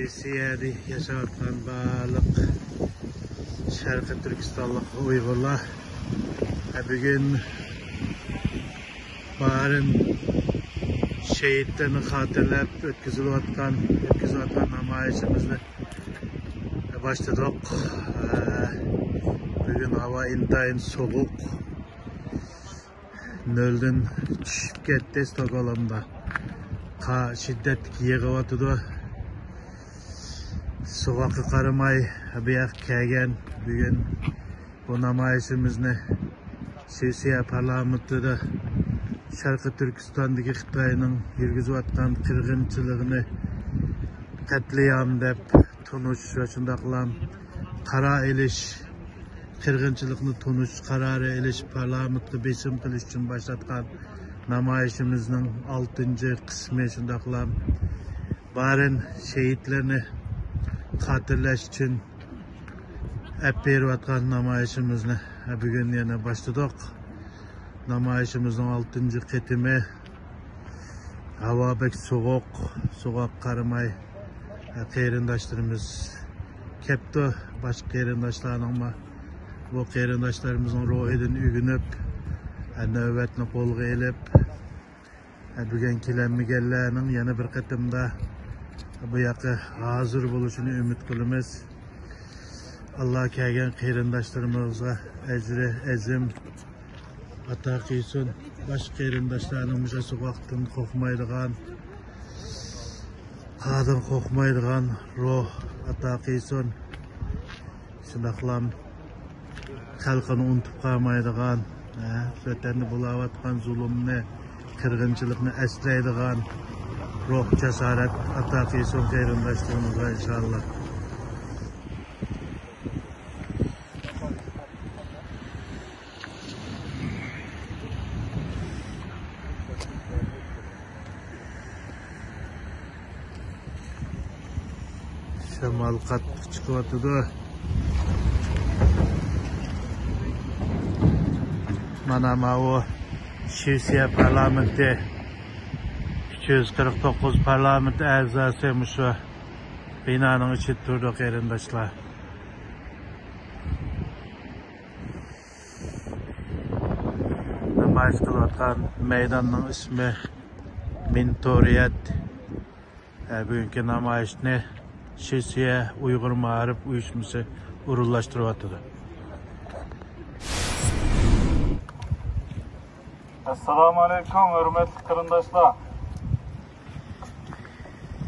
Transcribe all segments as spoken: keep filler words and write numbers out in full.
روسىيەدە ياشاۋاتقان بارلىق شەرقىي تۈركىستانلىق ئۇيغۇرلار، ھە، بۈگۈن بارىن شېھىتلىرىنى خاتىرىلەپ ئۆتكۈزۈلۈۋاتقان، ئۆتكۈزۈۋاتقان نامايىشىمىزنى باشلىدۇق. ھە، بۈگۈن ھاۋا ئىنتايىن سوغۇق. نۆلدىن چۈشۈپ كەتتى ستوكھولمدا. قار شىددەتلىك يېغىۋاتىدۇ. سوغۇققا قارىماي بۇ ياققا كەلگەن. بۈگۈن بۇ نامايىشىمىزنى شىۋېتسىيە پارلامېنتىدا شەرقىي تۈركىستاندىكى خىتاينىڭ يۈرگۈزۈۋاتقان قىرغىنچىلىقىنى قەتلىئام دەپ تونۇش ۋە شۇنداقلا قارار ئېلىش، قىرغىنچىلىقنى تونۇش قارارى ئېلىش، پارلامېنتقا بېسىم قىلىش ئۈچۈن باشلاتقان نامايىشىمىزنىڭ ئالتىنچى قىسمى، شۇنداقلا بارىن شېھىتلىرىنى خاتىرىلەش ئۈچۈن ئەپ بېرىۋاتقان نامايىشىمىزنى بۈگۈن يەنە باشلىدۇق. نامايىشىمىزنىڭ ئالتىنچى قېتىمى. ھاۋا بەك سوغۇق، سوغۇققا قارىماي، قېرىنداشلىرىمىز كەپتۇ. باشقا قېرىنداشلارنىڭمۇ بۇ قېرىنداشلىرىمىزنىڭ روھىدىن ئۆگىنىپ، نۆۋەتنى قولغا ئېلىپ، بۈگۈن كېلەلمىگەنلەرنىڭ يەنە بىر قېتىمدا بۇ ياققا ھازىر بولۇشىنى ئۈمىد قىلىمىز. ئاللا كەلگەن قېرىنداشلىرىمىزغا ئەجرى ئەزىم ئاتا قىلسۇن. باشقا قېرىنداشلارنىڭ مۇشۇ سوغۇقتىن قورقمايدىغان، قاردىن قورقمايدىغان روھ ئاتا قىلسۇن. شۇنداقلام خەلقىنى ئۇنتۇپ قالمايدىغان، ھە، ۋەتەندە بولاۋاتقان زۇلۇمنى، قىرغىنچىلىقنى ئەسلەيدىغان روھ، جاسارەت ئاتا قىلسۇن قېرىنداشلىرىمىزغا، ئىنشاللا. شامال قاتتىق چىقىۋاتىدۇ. مانا ماۋۇ شىۋېتسىيە پارلامېنتى، ئۈچ يۈز قىرىق توققۇز پارلامېنت ئەزاسى مۇشۇ بىنانىڭ ئىچىدە تۇرىدۇ، قېرىنداشلار. نامايىش قىلىۋاتقان مەيداننىڭ ئىسمى مىنتورىيەت. بۈگۈنكى نامايىشنى شىۋېتسىيە ئۇيغۇر مائارىپ ئۇيۇشمىسى ئورۇنلاشتۇرۇۋاتىدۇ. ئەسسالامۇ ئەلەيكۇم، ھۆرمەتلىك قېرىنداشلار!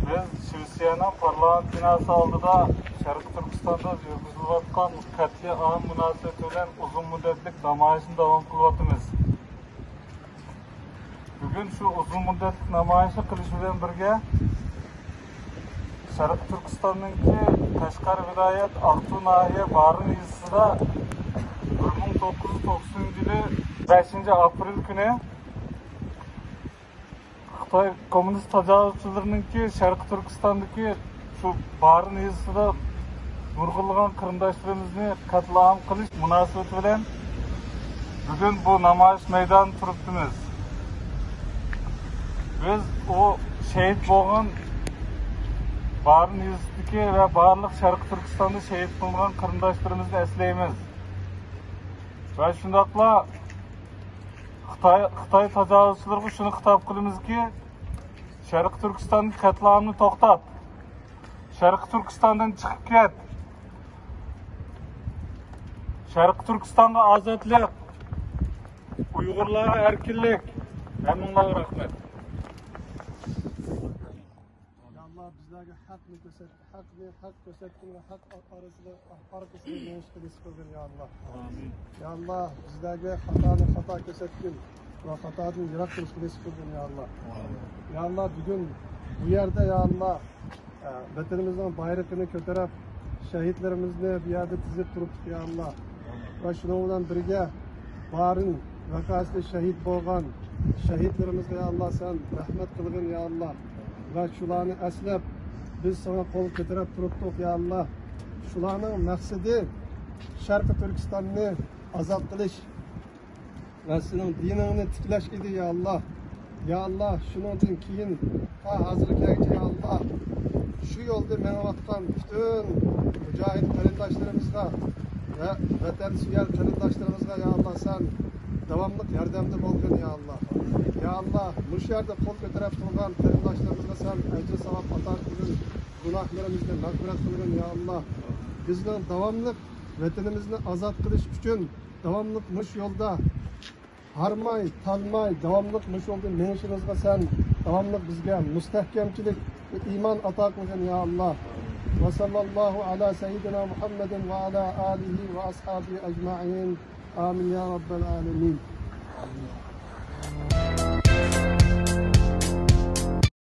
بىز شىۋېتسىيەنىڭ پارلامېنت بىناسى ئالدىدا شەرقىي تۈركىستاندا يۈرگۈزۈلۈۋاتقان قەتلىئام مۇناسىۋىتى بىلەن ئۇزۇن مۇددەتلىك نامايىشنى داۋام قىلىۋاتىمىز. بۈگۈن شۇ ئۇزۇن مۇددەتلىك نامايىشنى قىلىش بىلەن بىرگە، شەرقىي تۈركىستاننىڭكى قەشقەر ۋىلايەت ئاقتۇ ناھىيە بارىن يېزىسىدا بىر مىڭ توققۇز يۈز توقسىنىنچى يىلى بەشىنچى ئاپرېل كۈنى خىتاي كوممۇنىست تاجاۋۇزچىلىرىنىڭكى شەرقىي تۈركىستاندىكى شۇ بارىن يېزىسىدا نۇرغۇنلىغان قېرىنداشلىرىمىزنى قەتلىئام قىلىش مۇناسىۋىتى بىلەن بۈگۈن بۇ نامايىش مەيدانىدا تۇرۇپتىمىز. بىز ئۇ شېھىت بولغان بارىن يېزىسىدىكى ۋە بارلىق شەرقىي تۈركىستاندا شېھىت قىلىنغان قېرىنداشلىرىمىزنى ئەسلەيمىز. ۋە شۇنداقلا خىتاي، خىتاي تاجاۋۇزچىلىرىغا شۇنى خىتاب قىلىمىزكى، شەرقىي تۈركىستاندىكى قەتلىئامنى توختات. شەرقىي تۈركىستاندىن چىقىپ كەت. شەرقىي تۈركىستانغا ئازادلىق، ئۇيغۇرلارغا ئەركىنلىك. ھەممىڭلارغا رەھمەت. يا ئاللا، بىزلەرگە ھەقنى كۆرسەت، ھەقنى ھەق كۆرسەتكىن ۋە ھەق ئارىسىدا، ئارقىسىدا مېڭىشقا نېسىپ قىلغىن، يا ئاللا. ئامىن. يا ئاللا، بىزلەرگە خاتانى خاتا كۆرسەتكىن ۋە خاتادىن يىراق تۇرۇشقا نېسىپ قىلغىن، يا ئاللا. ئامىن. يا ئاللا، بۈگۈن بۇ يەردە، يا ئاللا، ئە، ۋەتىنىمىزنىڭ بايرىقىنى كۆتۈرۈپ، شەھىدلىرىمىزنى بۇ يەردە تىزىپ تۇرۇپتۇق، يا ئاللا. ۋە شۇنىڭ بىلەن بىرگە، بارىن ۋەقەسىدە شەھىد بولغان شەھىدلىرىمىزگە، يا ئاللا، سەن رەھمەت قىلغىن، يا ئاللا. ۋە شۇلارنى ئەسلەپ، بىز ساڭا قول كۆتۈرۈپ تۇرۇپتۇق، يا ئاللا. شۇلارنىڭ مەقسىتى شەرقىي تۈركىستاننى ئازاد قىلىش ۋە سېنىڭ دىنىڭنى تىكلەش ئىدى، يا ئاللا. يا ئاللا، شۇنىڭدىن كېيىن تا ھازىرغىچە، يا ئاللا، شۇ يول مېڭىۋاتقان پۈتۈن مۇجاھىد قېرىنداشلىرىمىزغا ۋە ۋەتەنسۆيەر قېرىنداشلىرىمىزغا، يا ئاللا، سەن داۋاملىق ياردەمدە بولغىن، يا ئاللا. يا ئاللا، مۇشۇ يەردە قول كۆتۈرۈپ تۇرغان قېرىنداشلىرىمىزغا سەن ئەجىر ساۋاب ئاتا قىلغىن، گۇناھلىرىمىزنى مەغپىرەت قىلغىن، يا ئاللا. بىزنىڭ داۋاملىق ۋەتىنىمىزنى ئازاد قىلىش ئۈچۈن داۋاملىق مۇشۇ يولدا ھارماي، تالماي، داۋاملىق مۇشۇ يولدا مېڭىشىمىزغا سەن داۋاملىق بىزگە مۇستەھكەمچىلىك ۋە ئىمان ئاتا قىلغىن، يا ئاللا. ۋە سەللەللاھۇ ئەلا سەييىدىنا مۇھەممەدىن ۋە ئەلا ئالىھى ۋە ئەسھابىھى ئەجمەئىن. ئامىن يا رەببەل ئالەمىن.